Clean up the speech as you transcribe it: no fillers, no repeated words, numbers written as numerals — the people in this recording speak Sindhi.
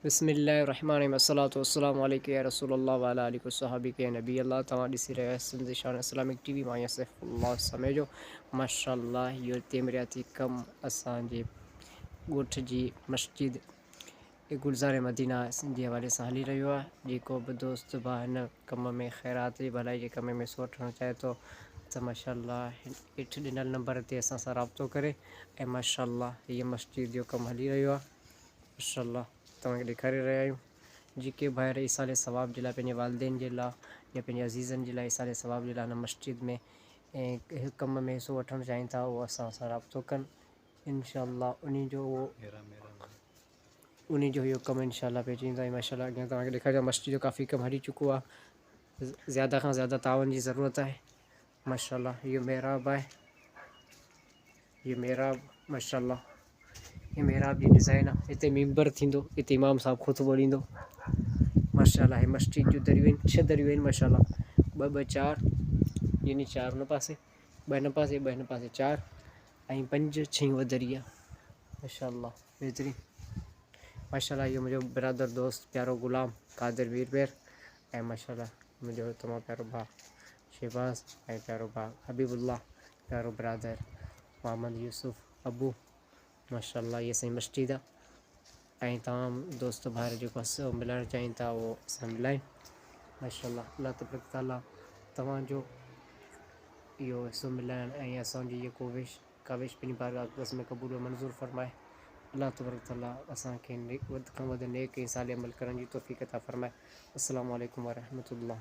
بسم الله الرحمن الرحيم الصلوة والسلام عليك يا رسول الله وعلى آلك وصحابك يا نبي الله. توهان ڏسي رهيا آهيو سنڌ شان اسلامڪ ٽي وي. مان آهيان سيف الله سميجو. ماشاء الله اهو تعميراتي ڪم اسان جي ڳوٺ جي مسجد گلزار مدينه جي حوالي سان هلي رهيو آهي. جيڪو به دوست ڀاء هن ڪم ۾ خيرات جي ڀلائي جي ڪم ۾ حصو وٺڻ چاهي ٿو ته ماشاء الله هيٺ ڏنل نمبر تي اسان سان رابطو ڪري. ۽ ماشاء الله هيء مسجد جو ڪم هلي رهيو آهي. ماشاء الله توهان کي ڏيکاري رهيا آهيون. جيڪي ڀائر ايصال ثواب جي لاء پنهنجي والدين جي لاء يا پنهنجي عزيزن جي لاء ايصال ثواب جي لاء هن مسجد ۾ ۽ ڪم ۾ حصو وٺڻ چاهين ٿا اهو اسان سان رابطو ڪن. انشاء الله انهي جو اهو انهي جو اهو ڪم انشاء الله پهچي ويندو. ۽ ماشاء الله اڳيان توهان کي ڏيکاريان مسجد جو ڪافي ڪم هلي چڪو آهي. زياده کان زياده تعاون جي ضرورت آهي. ماشاء الله اهو محراب آهي. هي محراب ماشاء الله هي محراب جي ڊزائن آ. هتي ممبر ٿيندو، هتي امام صاحب خطبو ڏيندو. ماشاء الله هي مسجد جون دريون آهن، ڇهه دريون آهن ماشاء الله. ٻه ٻه چار يعني چار هن پاسي، ٻه هن پاسي، ٻه هن پاسي، چار ۽ پنج ڇهين اها دري آ. ماشاء الله بهترين. ماشاء الله اهو منهنجو برادر دوست پيارو غلام قادر مير پير ۽ ماشاء الله منهنجو تمام پيارو ڀاء شهباز ۽ پيارو ڀاء حبيب الله، پيارو برادر محمد يوسف ابو. ماشاء الله هي اسان جي مسجد آ ۽ تمام دوست ڀائر جيڪو حصو ملائڻ چاهين ٿا اهو اسان ملائين. ماشاء الله الله تبارڪ تعالي توهان جو اهو حصو ملائڻ ۽ اسان جي هي ڪوشش ڪاوش پنهنجي بارگاھ اقدس ۾ قبول و منظور فرمائي. الله تبارڪ تعالي اسان کي وڌ کان وڌ نيڪ ۽ صالح عمل ڪرڻ جي توفيق عطا فرمائي. السلام عليڪم ورحمة الله.